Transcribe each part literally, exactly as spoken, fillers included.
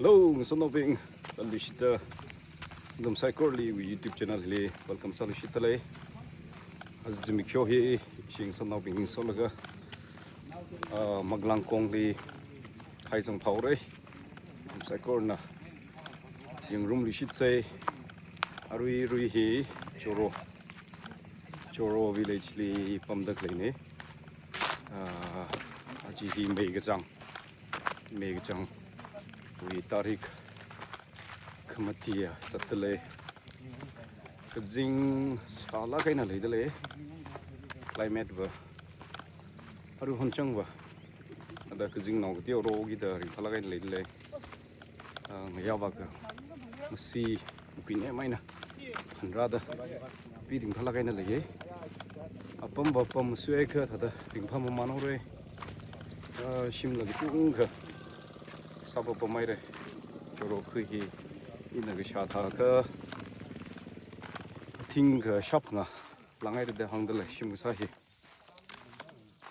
Hello, ngasotnaobing, khaluishita nathum saikorali iwui YouTube channel hili welcome sāluishita lei. Aja zimiksho hi ishi ngasotnaobing ningsolaga, ah, Maklangkongli khaizang phaorei. Nathum saikorana yangrumluishitsei. Arui, arui hi Choro, Choro village li pamda khaleina. Ah, aja hi Meikachang, Meikachangwui tarik khamatiya zatda lei. Kazing sālāk eina leida lei. Climate va, arui honchang va, ada kazingnao kateorawui da ringphālāk eina leida lei. Ah, ngayā vākha masi mukui ne maina phanrāda pi ringphālāk eina leiya. Apam va pam suiakha thāda ringphā mamān haorei. Ah, shimla kachungkha sāpapam hairei. Choro khui hi ina kashā thākha thingkha shap nga langhaida hāngda lei shim kasā hi.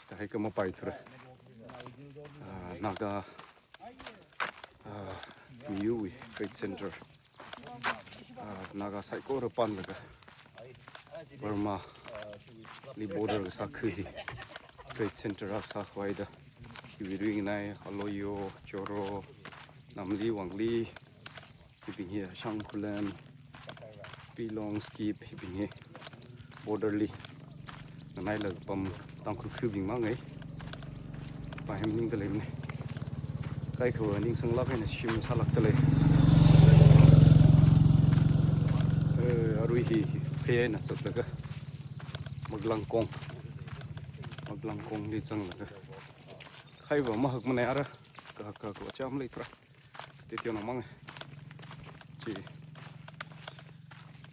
Chithākha mapaithura. Ah, Naga, ah, miyurwui trade center. Ah, Naga saikora panlaga Burmali border kasā khui hi trade center akha sākhavai da. Hiwui ringnai, Aloyo, Choro, Namli, Wangli, hibing hi Shang Khullen, Pilong, Skip, hibing hi border li nganailaga pam Tangkhul khuibing mangai. Paihaimningda leimana. Kaikhava ningsanglāk eina shim sālākda lei. Eh, arui hi phei eina zatlaga Maklangkong, Maklangkongli zanglaga. Khai va mahakmanei ara, kahak kahak va cham leithura. Titio namang. Chi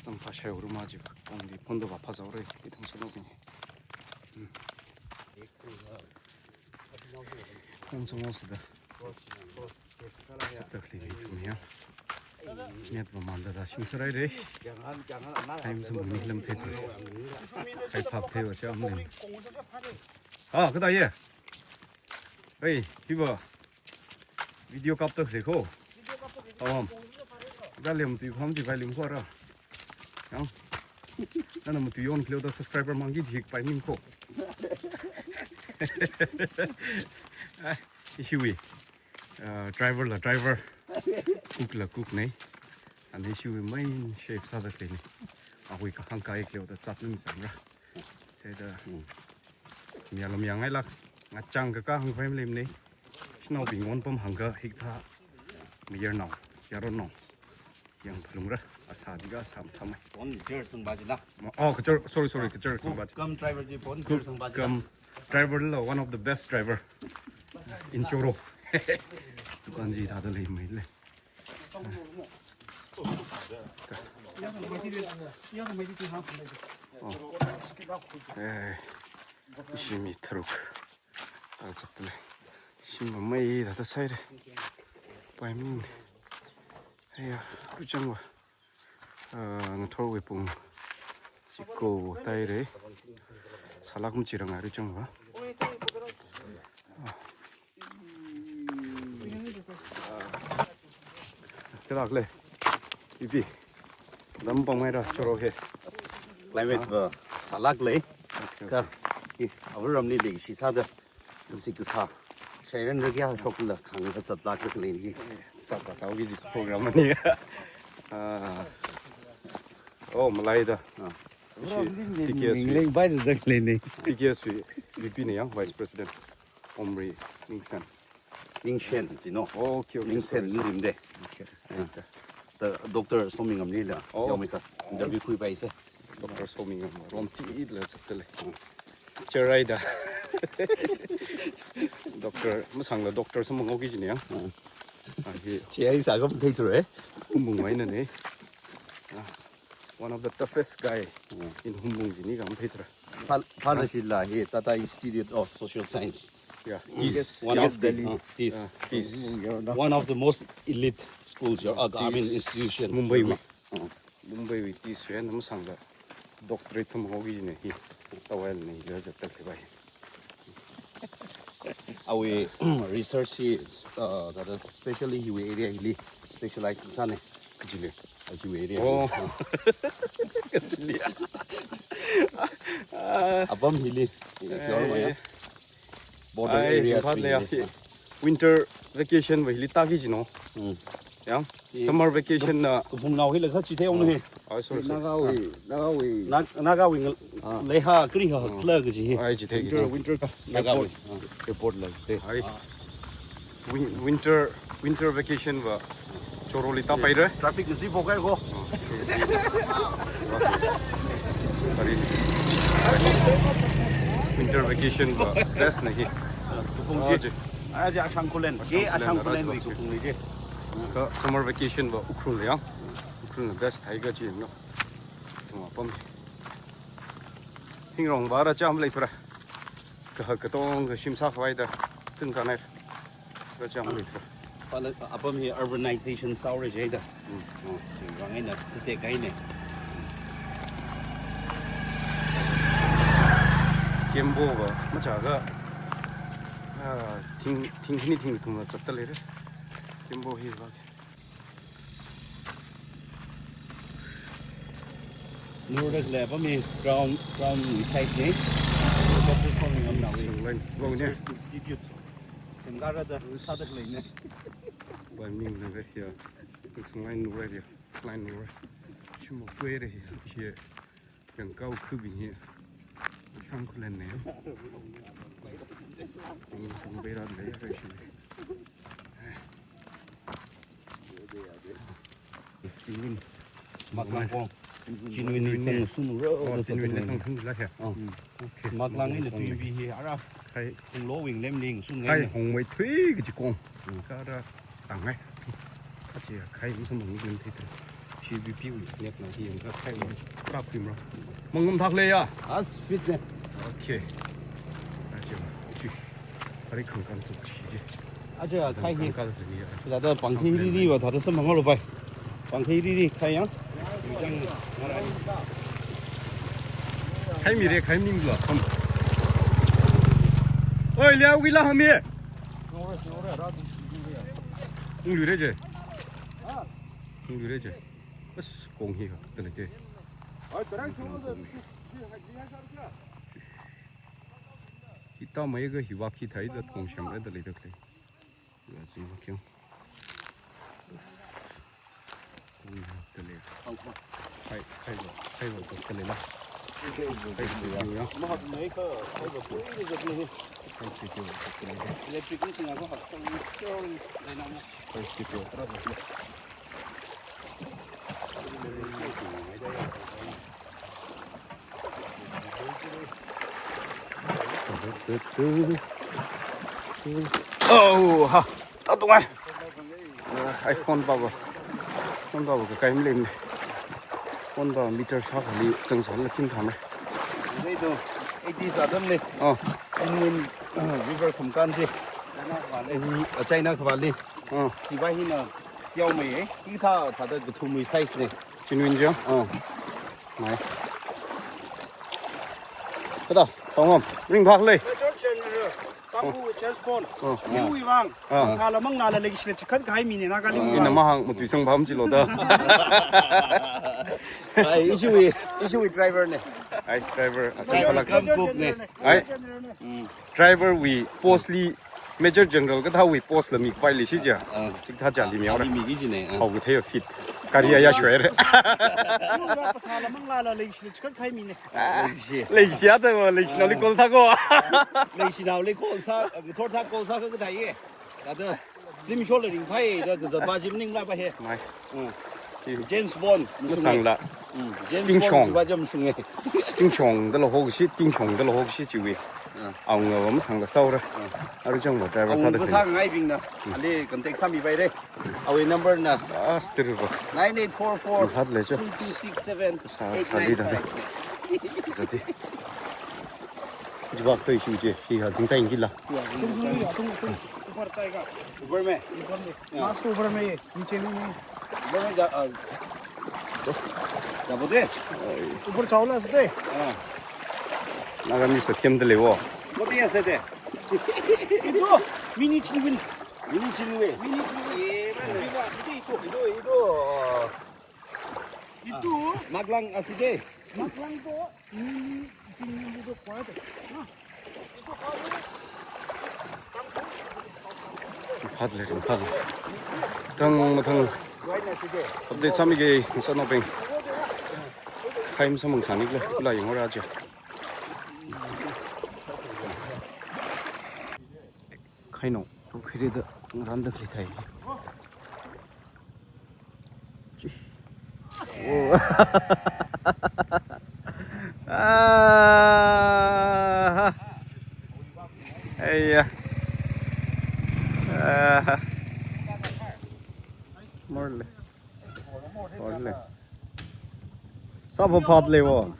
zangphāshai uruma chi va kongli phonda vāphāzaorei, ithum ngasotnaobing. Hmm. Kong songosida. Zatda khalei ithum ya. Net va manda da shim sārai rei. Time sum ni lam thei. Khai phap thei va cham lei. Ah, kada ye. Hey, hi va. Video kapta khalei ko. Awam. Galim tu kham ti galim ko ra. Yang. Nana matu yon khaleo da subscriber mangki jik pai ning ko. Ah, ishiwui. Ah, driver la driver. Cook la cook nei. Ana ishiwui main chef sāda khaleina. Awui kahāng kahai khaleo da zat nung sangra. Thāda. Hmm. Miya lam yang ai lak. Ngachang kaka hāngkhavai maleimana. Shanaobing won pam hāngkha hikathā mayarnao, yaronnao yangphalungra, asā jiakha asā mathāmei. Bon jar sangba jila. Ma-, oh, kachar, sorry, sorry, kachar sangba ji. Cook cum driver ji bon jar sangba jila. Cum driver la, one of the best driver in Choro. Dukan ji thāda leimei lei. Oh. Eh, ishi mi tharuk. Thāda zatda lei. Shim va mei thāda sāhaira. Paihaimning. Aya, aruichang va. Ah, ngathorwui pung chiko tāhaira. Sālāk machirang aruichang va. Ah. Khalak lei. Ipi. Lam pangmei ra Choro hi. Climate va sālāk lei. Okay. Kha, hi, avā ramli leikashi sāda. Sik kasā. Shairan ra kya shokla khang ka zatlāk lei hi. Sāka sāki ji program ni. Ah. Oh, malaida. Ah. Ishi T K S wui. Leng bai zatlāk lei ni. T K S wui V P na yang Vice President. Omri Ningshen. Ningshen, you know. Okay, okay, Ningshen, sorry, sorry. Ningshen de. Okay. Ah. The Doctor Somingam ni la. Oh. Yaomei ka. Interview khuipai se. Doctor Somingam. Rom ti la zatlāk lei. Charaida. Doctor, masangla doctor samang oki jini yang. Ah. Ah, hi. Chi ai sa kam thei thura, eh? Humbung mai na ne. Ah. One of the toughest guy in Humbung jini kam thei thura. Pha-, pha na shi la hi Tata Institute of Social Science. Yeah, is TISS, one of the, uh, TISS. Uh, TISS. One of the most elite schools, uh, I mean, institution. Mumbai wui. Uh. Mumbai wui TISS wui, na masangla doctorate samang oki jini hi. Tawal ni la zatlāk lei bai. Awui research hi, uh, thāda specially hiwui area hili specialize sāna kajili. Hiwui area. Oh. Kajili. Apam hili. Eh. Border areas hili. Winter vacation va hili tāki jino. Hmm. Ya, summer vacation na. Kaphungnao hila kha chithei ong hi. Ah, sorry, sorry. Nagawui, Nagawui. Nag-, Nagawui ngal-, ah, leiha kari ha khala kaji hi. Ai, chithei. Winter, winter. Nagawui. Airport la chithei. Ai. Win-, winter, winter vacation va Choroli tāpaira. Traffic ngansi phokhai ko. Sorry. Winter vacation va best na hi. Kaphung ji. Aja Ashang Khullen. Ashang Khullen wui kaphung ni ji. Kha summer vacation va Ukhrul ya. Ukhrul best thai kaji no. Tuma pam. Hingrong vāra cham leithura. Kahak katong kashim sākhavai da. Tun kanai. Ra cham leithura. Pala apam hi urbanization sāhaora jida. Hmm. Oh, vang eina tete kaine. Kembo va machāga. Ah, thing, thing khani thing kathum va zatda leira. Kembo hi va. Nurdak le apam hi ground, ground wui side ne. Doctor Song Ngam Nao wui. Sanglain. Lo ne. Research Institute. Sengkara da sādak leine. Wan ning na ve ya. Sanglain nure ya. Sanglain nure. Shimo kwe re ya. Yangkao khubing hi. Ashang Khullen ne. Song, song beira le ya shi. Maklang kong. Genuine ni sang sunu ro. Oh, genuine ni sang sunu la ya. Oh. Okay. Maklang ni tui bi hi ara. Khai. Hunglo wing lem ling sun ngai. Khai hongmei thui kaji kong. Hmm. Kara tangai. Achi khai masam bang ni thei thei. P V P wui net na hi yangkha khai wui. Pra khuimra. Mangum thak le ya. As fit ne. Okay. Achi. Achi. Ari khangkang tuk chi ji. Aja khai hi. Khangkang tuk ni ya. Thāda pangthei riri va thāda samphang lo pai. Pangthei riri khai yang. Khai mi re khai mi lo. Oi, liao wui la hami. Ung lui re je. Ung lui re je. Bas kong hi ka tele ke. Ita mai ga hiwa khi thai da thong sham da le da kle. Ya, zing wa kyang. Kong hi ka tele. Khai, khai wa, khai wa zat tele la. Khai wa ya. Mahat mai ka, khai wa koi da zat ni. Khai chi ki wa zat tele. Electric ni singa ko ha, sang ni, sang ni, dai na mo. Khai chi ki wa tra zat ni. Oh, ha. Tatung ai. Ai, phone pava. Phone pava kakai mlin. Phone pava meter shākhali zangsan la kin thame. Ngai to, eighties atam le. Oh. Inwin, uh, river khumkan je. China khavali. Oh. Hiva hina. Yao mai, eh? Hi thā, thāda kathumwui size ne. Genuine jo? Ah. Mai. Kada, tongom, ringphak lei. Major General, Tangkhul Church Pond. Oh. Miwui vang. Ah. Sāla manglāla leikashila chikat kahai mi ne Naga lim. Ina mahang matui sang bam chilo da. Ai, ishiwui, ishiwui driver ne. Ai, driver, achang driver khalak. Kam cook ne. Ai. Mm. Driver wui post li Major General kathāwui post la mi khavai leishi ja. Ah. Chikathā ja li mi haora. Li mi ki ji ne, ah. Hao kathei fit. Kari ya shwere. Sāla manglāla leikashila chikat kahai mi ne. Leishi. Leishi ata wo, leishinaoli call sā ko. Leishinaoli call sā, thor thā call sā ka kathai ye. Thāda, zimiksholi ringphai, da kazatva zimningla pa he. Mai. Mm. James Bond, masang la. Mm, James Bond, Tingshong. Siva jam sunge. Tingshong da lo hoshi, Tingshong da lo hoshi chiwi. Ah. Awunga masang la saura. Ah. Aru chang ma driver sāda. Awunga sāngai bing na. Mm. Ali contact sāmi pai re. Awui number na. Ah, stir ba. Nine eight four four, two two six seven, eight nine five. Sā, sā li da. Sā di. Jibak to isu je. Hi ha jing ta ingi la. Tung, tung, tung, tung, ऊपर जाएगा। ऊपर में? ऊपर में। हाँ। मास्क तो ऊपर में ही, नीचे नहीं है। ऊपर में जा, आ, जा बोलते? ऊपर चावल ऐसे थे। हाँ। Naga mi sa thiam da lei wo. बोलते ऐसे थे। Ito, mini chingwin. Mini chingwin. Mini chingwin. Eh, mana? Ito, ito, ito. Ito, ito. Ito. Ah, maklang aside. Maklang to, mini chingwin ito kuwate. Ah. Ito kuwate. Ringphālei, ringphālei. Mathang, mathang. Update sāmige, ngasotnaobing. Khai masāmang sānikle, kula yangora aja. Khaino, khuirida ngarānda khalei thai. Chi. Oh. Ah. Aiya. Ah. Morle. Morle. Sāphaphālei wo.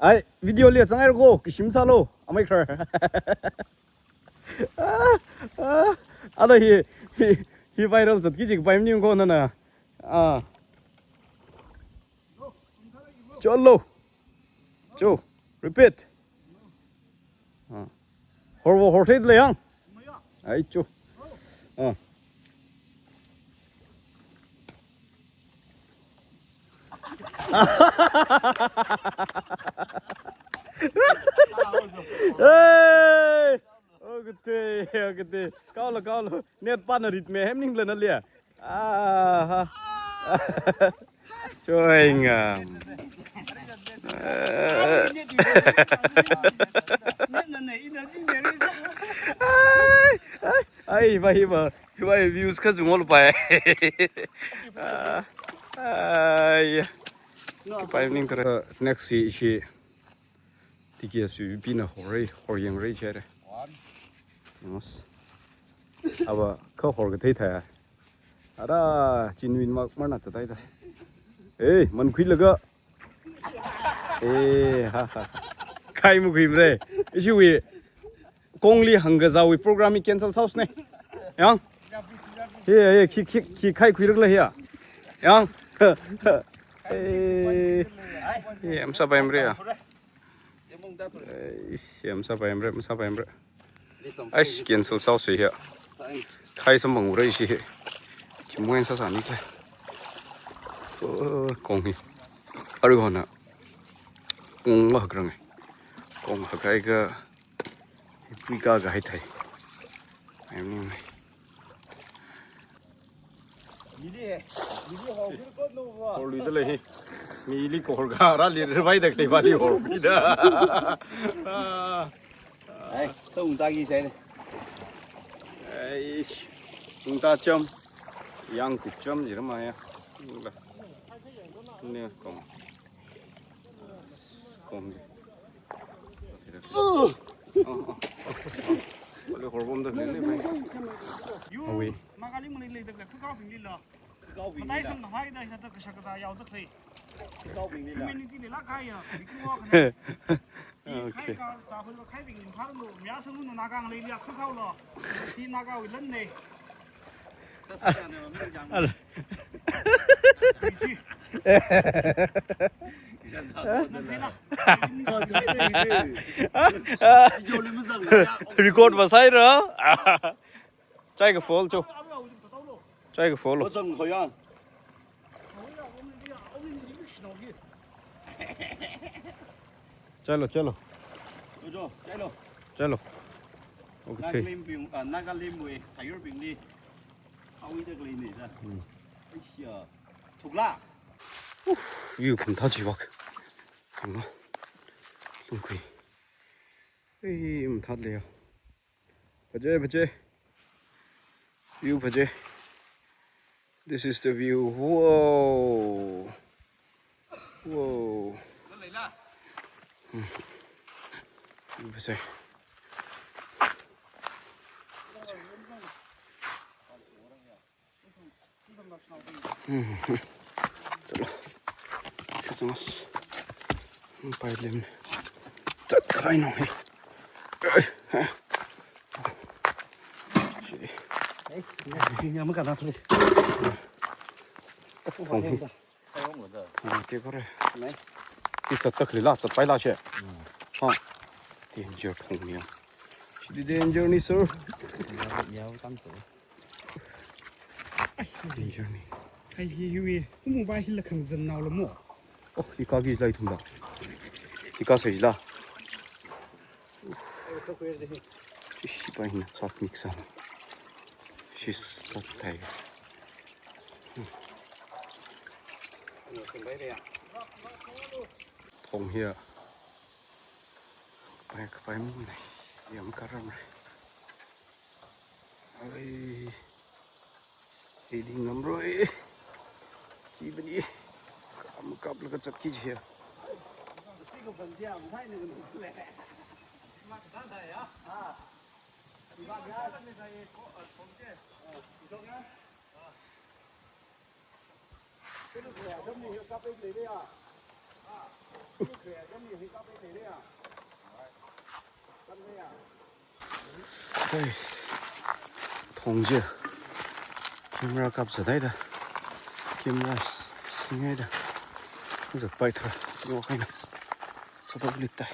Ai, video li zanghaira ko, kashim sālu, amei khar. Ah, ah, ada hi, hi, hi viral zatki jikapai maning ko nana. Ah. Cholo. Cho, repeat. Ah. Hor wo, hortheilei yang. Ai, cho. Ah. Hey! Oh, good day, oh, good day. Kaolo, kaolo. Net pana rit me hem ning blana lia. Ah, ha. Choi ngam. Ai, ai, ai, ba, ba. Hiwui views kazung ol pai. Ah, ai. Kapai maning tara. Next si, si. T K S V P na horei, hor yangrei chire. Yes. Ava kha hor kathei thai. Ara, chingwin mak marna chatai thai. Eh, man khuilaga. Eh, ha, ha. Khai makhuimare. Ishiwui kongli hāngkazāwui program hi cancel sāhaosne. Yang. He, he, khi, khi, khi khai khuirakla hiya. Yang. Eh. Eh, masāpaimare ya. Eish, masāpaimare, masāpaimare. Eish, cancel sāhaosa hiya. Khai samphangre ishi hi. Khi moen sāsānikle. Oh, kong hi. Aruihon na. Kong mahakrang e. Kong hakhaiakha. Pui kakahai thai. Ai maning. Horluida lei hi. Mili kahor kharāli rivaida khalei vali horluida. Ah. Ai, tungta ki sai ne. Ai, tungta cham. Yang kup cham jira maya. Ne kong. Kong. Oh, oh, oh. Wale horbomda lei lei bai. Yu, awi. Naga li mani leida khalei khakaobingli la. Khakaobingli la. Matai samna haida hithāda kashak kazā yaoda khalei. Khakaobingli la. Community li la kaya. Bikwa kana. Okay. Khai ka, zākhui kahaibing Imphal lo, miyasang lo Naga ngalei li khakao lo. Hi Nagawui lan ne. Ala. Record masāhaira. Chai ka fall cho. Chai ka fall. Chai lo, chai lo. Chai lo. Okay. Nagalim bing, ah, Nagalim wui sāyurbingli. Haoda khalei ne da. Hmm. Aisha. Thukla. View khamathā chi vak. Khamathā. Lungkhui. Ei, mathālei ya. Phaje, phaje. View phaje. This is the view. Whoa. Whoa. Hmm. View phaje. Hmm. Chalo. Kachungas. Pai lim. Chat khai no he. Ai, ai. Ai, ni, ni, ni, ama kana thuri. Kachung khai da. Thong te kore. Nai. Ti chat tak lila, chat pai la she. Hmm. Ha. Ti jor thong ni. Danger ni, sir. Danger ni. Hai hi hi wi. Kumu ba hi la khangzan nao la mo. Oh, hi ka ki lai thum da. Hi ka sai la. Ishi pa hin sat mix sa. Shis sat tai. Thong hiya. Pai, pai mi nai. Yam karam rai. Ai. Hei ding ngamroi. Kibani. Kam kaplaga chat ki jiya. Ai, thong je. Camera kap zatai da. Camera singai da. Zat pai thra. Ngo kaina. Sabab litai.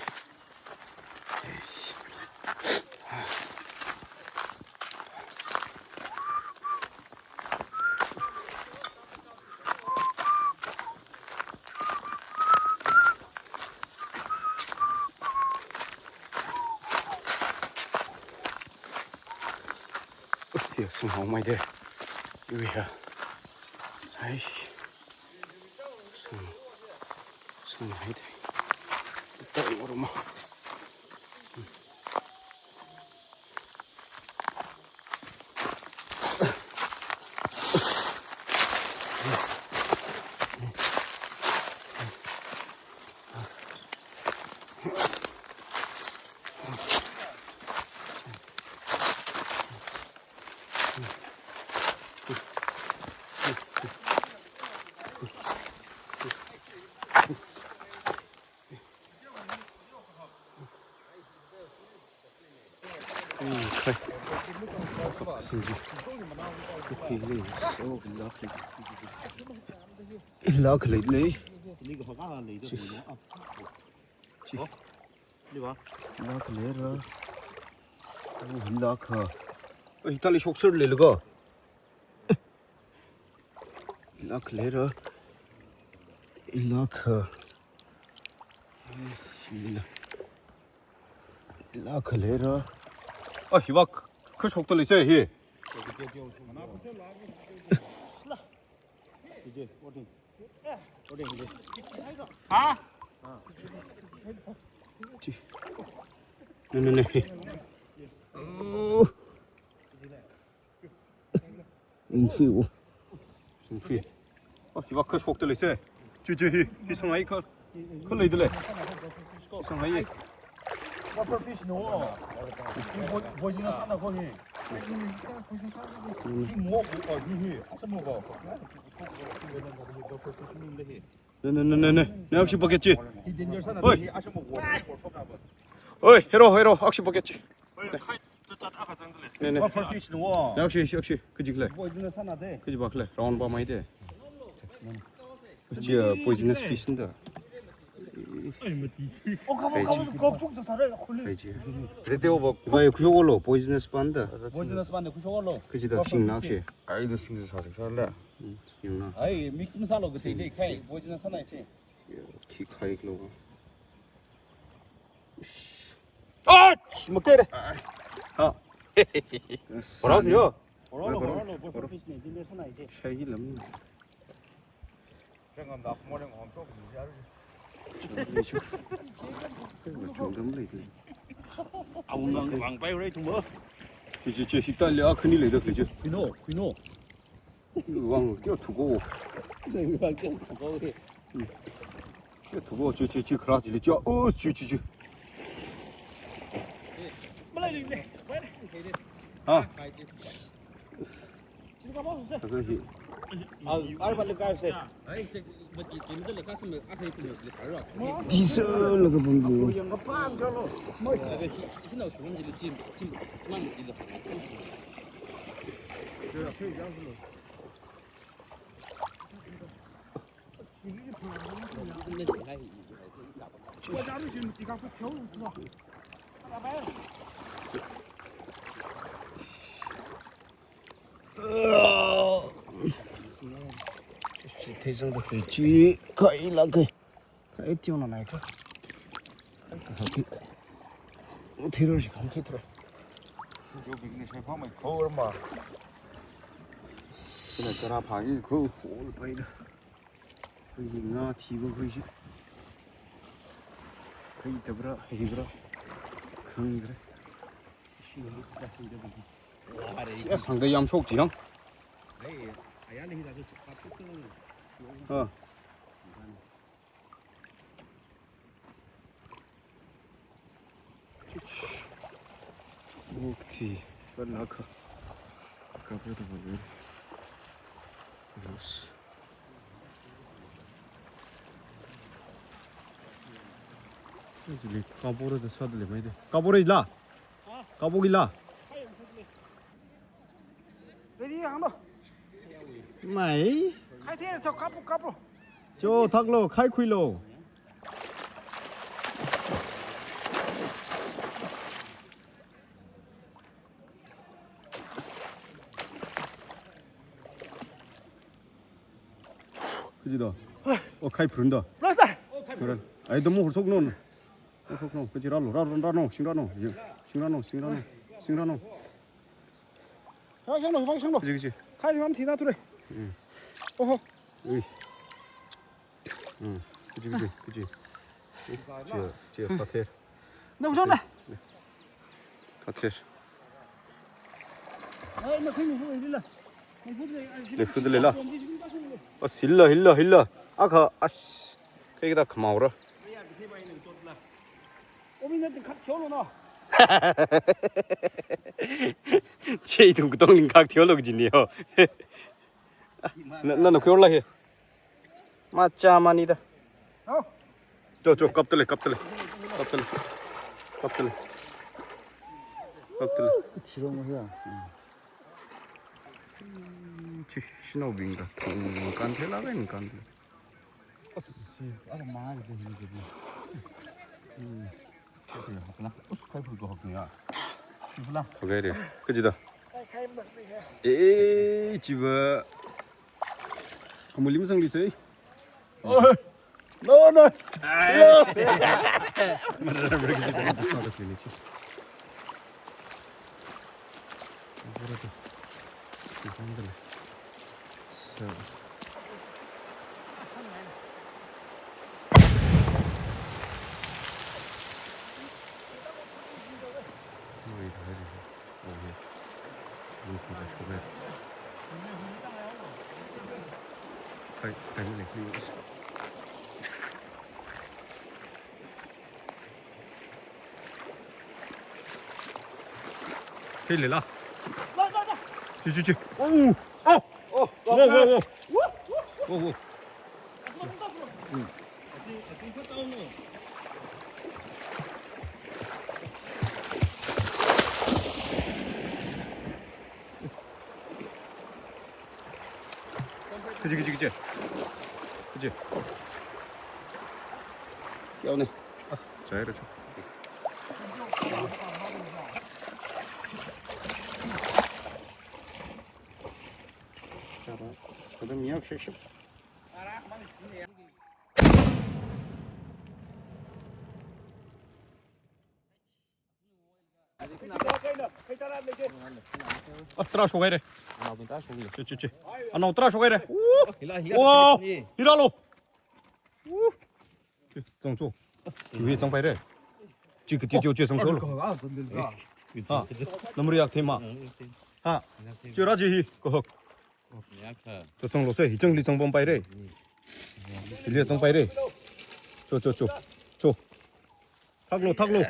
Hiya, sung hao mai de. Yu hiya. Ai. Sung. Sung hai de. Tai oruma. Ilāk leidalei. Chi. Chi. Ilāk leira. Ilāk. Oi, tali shokser leilaga. Ilāk leira. Ilāk. Ilāk leira. Ah, hiva kashokta leisai hi. Ha? Chi. Ne, ne, ne. Oh. Ungfi. Ungfi. Oh, hiva kashokta leisai. Chi, chi, hi, hi sangai kha. Kha leidalei. Hi sangai. Puffer fish no. Hi bo-, poisonous na ko hi. Hi mo ko, oh, hi, hi. Asa mo ko. Ne, ne, ne, ne, ne. Ne, akshi bucket chi. Oi. Oi, hero, hero, akshi bucket chi. Ne, ne. Puffer fish no. Ne, akshi, akshi, akshi. Kaji khalei. Poisonous na de. Kaji ba khalei. Round ba mai de. Chi, uh, poisonous fish nda. Oh, come on, come on, go, go, go, go, go. Hai chi. Rete o ba. Vai, khushok lo, poisonous pa nda. Poisonous pa nda, khushok lo. Kaji da sing na chi. Ai, da sing sa sing sa la. Hmm, yang na. Ai, mix masala ko te de khai, poisonous na chi. Khi khai lo. Ah, makere. Ha. Ora sio. Ora lo, ora lo, puffer fish ne, din de sana ite. Shai ji lam. Changam da khmore ngam chok ni jar. Chungdam lei. Au nang wang pai rei thum. Chi, chi, chi, hita le a khani leida chi. Khuino, khuino. Wang kyo thuko. Wang kyo thuko. Kyo thuko, chi, chi, chi, khara chi le chi. Oh, chi, chi, chi. Ha. Taka hi. Al, al balik ka se. Diesel laga pamlu. Chi theisangda khui chi, khaila khui. Khai tiona nai kha. Khai kha ki. Theiror shi kham thithura. Yo business hai phamai khor ma. Sina kara phangi khu. Khol paida. Khuishi nga thiba khuishi. Khuitabra, hibra. Khangra. Siya sangda yamshok chi yang. Ah. Mukti, balaka. Kapura da balaka. Yes. Jili kapura da sadle mai de. Kapura ila. Kapu ila. Ready, hanglo. Mai. Khai the, cho, kapu, kapu. Cho, thaklo, khai khuilo. Kaji do. O, khai phurun do. Phurun. Ai, domo horsok non. Horsok non. Kaji ralo, ralo, ralo, sing ralo. Sing ralo, sing ralo. Sing ralo. Phak shanglo, phak shanglo. Kaji, kaji. Khai mam thina ture. Hmm. Oho. Ui. Hmm. Kaji, kaji, kaji. Chia, chia, pather. Nang shangla. Pather. Ai, na khui ni hui la. Ni hui la. Ni hui la. Oh, silla, hilla, hilla. Akha, as. Kaikhata khamaora. Omi na tingkhat thiolo na. Chei tung kutong tingkhat thiolo jini ho. Na, na, na, kuyol la he. Macha mani da. Hao. Cho, cho, kaptale, kaptale. Kaptale. Kaptale. Kaptale. Thirong ya. Chi, shinao bing da. Kan thela ben kan. Ara ma de hin de. Hmm. Hok na. Us, khai phul ko hok ni ya. Phul la. Okay re. Kaji da. Eh, chiba. Kamu lim sang li sei. Oh. No, no. Ai. No. Mara, mara, kaji da. Sa. Hei, lei la. Chi, chi, chi. Oh, oh. Oh, wow, wow, wow. Wow, wow. Kaji, kaji, kaji. Kaji. Kya ne? Ah, jai ra chu. Chara. Kada miyak sheship. Ah, tara shogai re. Anao bin tara shogai. Chi, chi, chi. Anao tara shogai re. Hila, hila. Wow, hila lo. Chi, zang cho. Ui, zang pai re. Chi, kati tio, chi, zang cho lo. Ah, namri yak thema. Ha. Chi ra chi hi. Ko hok. To zang lo se, hi zang li zang pom pai re. Hili zang pai re. Cho, cho, cho. Cho. Thak lo, thak lo.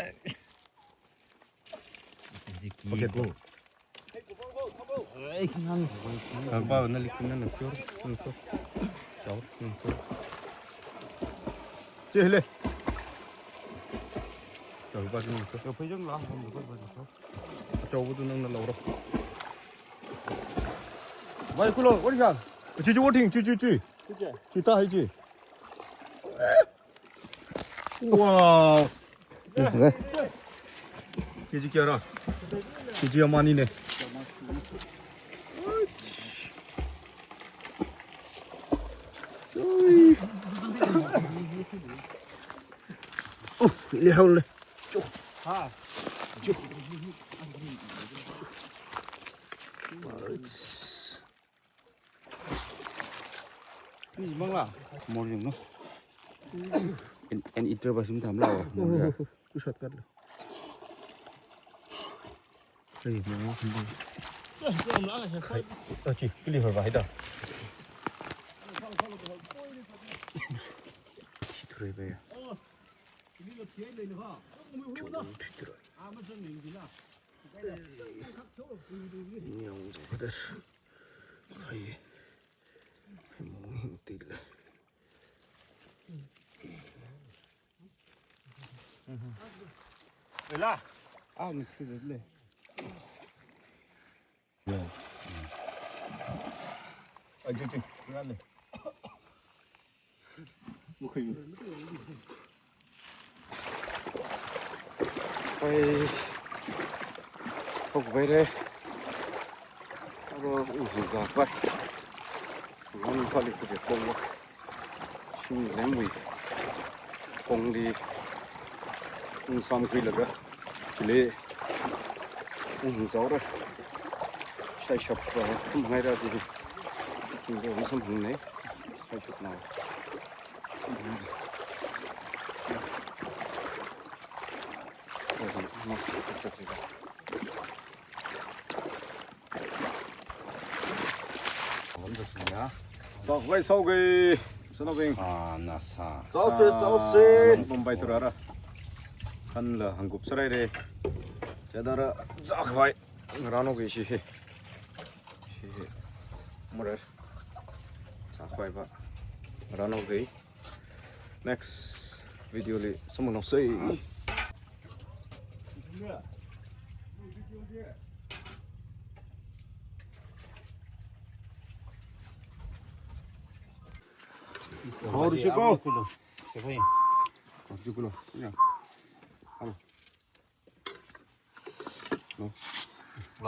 Okay, go. Thak ba, na lik na na kyor, na kyor. Chao, na kyor. Che le. Chao ba, na kyor. Chao ba, na kyor. Chao ba, nang na lo ro. Vai kulo, what is that? Chi, chi, what thing? Chi, chi, chi. Chi ta hai chi. Wow. Kg kayara? Kg amani ne. Ui. Oh, ili haole. Ha. Ni mangla. Morning no. En, en iter ba sim tam la. Morning. Ku shortcut la. Hey, mama, kumba. Achi, kili hor ba hida. Chithure be. Chum chithure. Nyong zo kadas. Hai. Hai mo hing tila. Ela. Ah, mi tsi le. Ai, ai, ai, ai. Ai. Hok bai le. Aro, uh, za bai. Ngan fali kude kong wa. Shinglengwui kongli ungsamkhuilaga, chili ungzaora. Shaishap, uh, samngaira chi. Ungzaora samngai. Shaishap na. Zak vai sau ge, sanaobing. Sa na sa. Zak se, zak se. Nong pampai thura ra. Khanla hangkup sarai re. Chada ra zak vai. Rano ge shi he. Shi he. Mura. Zak vai ba. Rano ge. Next video li samphang nao se. How do you go? How do you go? Yeah. Hello. No.